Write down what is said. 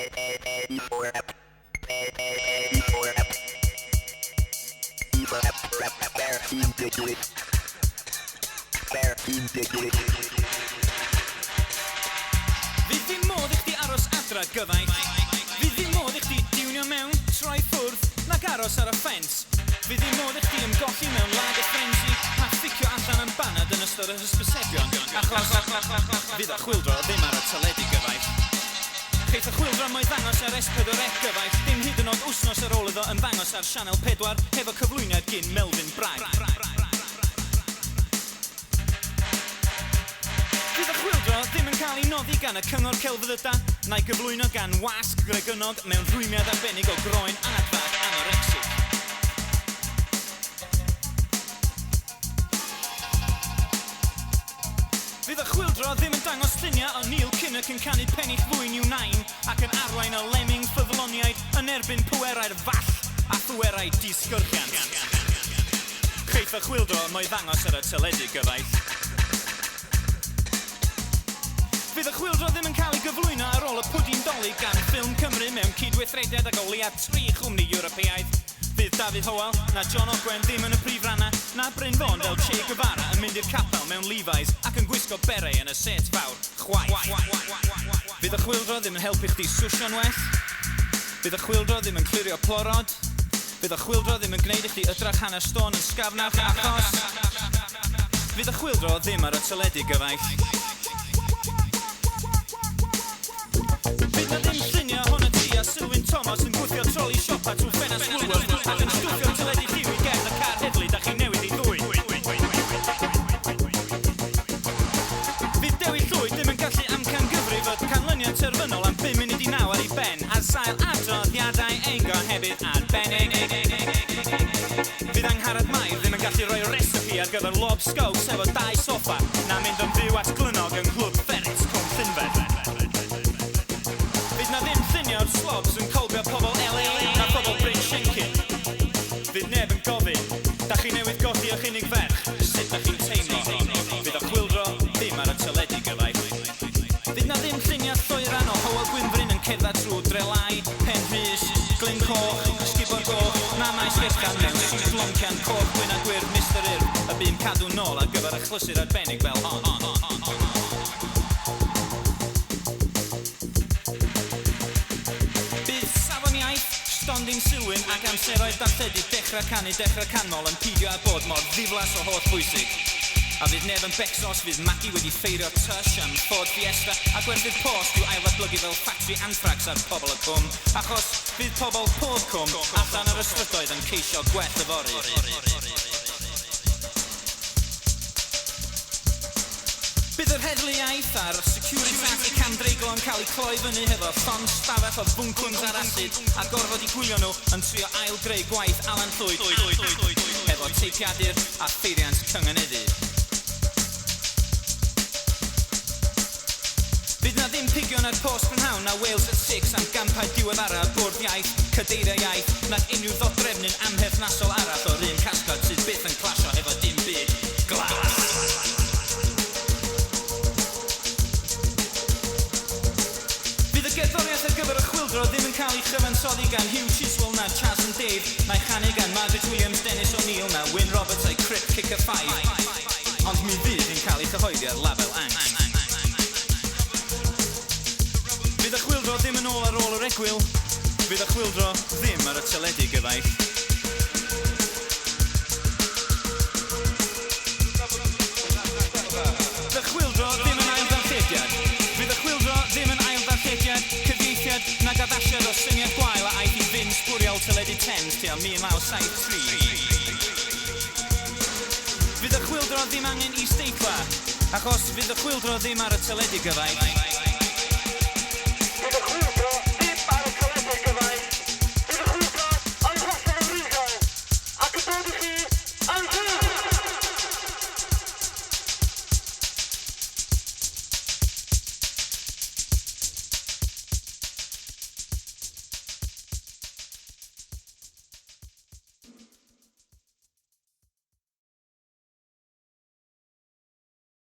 Fydd ddim modd i chdi aros adra, gyfaill. Fydd ddim modd i chdi diwnio mewn, troi ffwrdd, nag aros ar y ffens. Fydd ddim modd i chdi ymgolli mewn lager frenzy a fficio allan am banad yn ystod yr hysbysebion, achos fydd y chwyldro ddim ar y teledu, gyfaill. Cheith y chwyldro mo'i ddangos ar S4C, gyfaill, dim hyd yn oed wsnos ar ôl iddo ymddangos ar Sianel 4 hefo cyflwyniad gyn Melvyn Bragg. Fydd y chwyldro ddim yn cael ei noddi gan y Cyngor Celfyddydau, na'i gyflwyno gan Wasg Gregynog mewn rhwymiad arbennig o groen anadfag anorexic. Fydd y chwyldro ddim yn dangos lluniau o Neil Kinnock yn canu pennill fwyn i'w nain ac yn arwain y lemming ffyddloniaid yn erbyn pwerau'r fall a phwerau disgyrchiant. Cheith y chwyldro mo'i ddangos ar y teledu, gyfaill. Fydd y chwyldro ddim yn cael ei gyflwyno ar ôl y pwdin Dolig gan Ffilm Cymru mewn cydweithrediad ag o leia tri chwmni Ewropeaidd. Fydd Dafydd Hywel na John Ogwen ddim yn y prif rannau, na Bryn Fôn fel Che Guevara yn mynd i'r capel mewn Levi's ac yn gwisgo beret yn y set fawr, chwaith. Fydd y chwyldro ddim yn helpu chdi swsio'n well. Fydd y chwyldro ddim yn clirio plorod. Fydd y chwyldro ddim yn gwneud i chdi ydrach hanner stôn yn sgafnach, achos fydd y chwyldro ddim ar y teledu, gyfaill. Fydd na ddim lluniau ohono ti a Silwyn Thomas yn gwthio troli siopa trwy ffenast Woolworth ac yn stwffio teledu lliw i gefn y car heddlu da chi newydd ei ddwyn. Fydd Dewi Llwyd ddim yn gallu amcangyfrif y canlyniad terfynol am 8:55 ar ei ben ar sail adroddiadau ein gohebydd arbennig. Fydd Angharad Mair ddim yn gallu rhoi recipe ar gyfer lobscows efo dau soffa na mynd yn fyw at Glynog yng Nghlwb Ferret Cwm Llynfell. Fydd na ddim lluniau o'r slobs yn colbio pobl LA na phobl Bryn Siencyn. Fydd neb yn gofyn, "Da chi newydd golli eich unig ferch, sut da chi'n teimlo?" Fydd y chwyldro ddim ar y teledu, gyfaill. Fydd na ddim lluniau lloeran o Hywel Gwynfryn yn cerdded trwy Drelai, Penrhys, Glyn Coch, Sgubor Goch, na Maes Gellan mewn siwt loncian coch gwyn a gwyrdd Mistar Urdd y bu'n cadw nôl ar gyfer achlysur arbennig fel hon. Bydd safon iaith, stondin Sulwyn ac amseroedd darlledu Dechrau Canu Dechrau Canmol yn peidio â bod mor ddiflas o holl bwysig. A fydd neb yn becso os fydd Magi wedi ffeirio Tush am Ford Fiesta a gwerthu'r Post i'w ailddatblygu fel ffatri anthrax ar Pobol y Cwm, achos fydd pobl pob cwm allan ar y strydoedd yn ceisio gwell yfory. Bydd yr heddlu iaith a'r Securitas camdreiglo yn cael eu cloi fyny hefo llond stafell o fwncwns ar asid a gorfod i gwylio nhw yn trio ail-greu gwaith Alan Llwyd hefo teipiadur a pheiriant cynganeddu. Fydd na ddim pigion ar Post Prynhawn na Wales at Six am gampau diweddara Bwrdd Iaith, Cadeiriau Iaith, nac unrhyw ddodrefnyn amherthnasol arall o'r un casgliad sydd byth yn clasio hefo dim byd glas. Fydd y gerddoriaeth ar gyfer y chwyldro ddim yn cael ei chyfansoddi gan Huw Chiswell na Chas and Dave, na'i chanu gan Margaret Williams, Dennis O'Neill na Wyn Roberts a'i Crypt Kicker 5, ond mi fydd hi'n cael ei chyhoeddi ar label Ankst. Fydd y chwyldro ddim yn ôl ar ôl yr egwyl. Fydd y chwyldro ddim ar y teledu, gyfaill. Fydd y chwyldro ddim yn ail ddarllediad. Fydd y chwyldro ddim yn ail ddarllediad, cyfieithiad nag addasiad o syniad gwael a aeth i fin sbwriel teledu Thames tua 1973. Fydd y chwyldro ddim angen is-deitla, achos fydd y chwyldro ddim ar y teledu, gyfaill.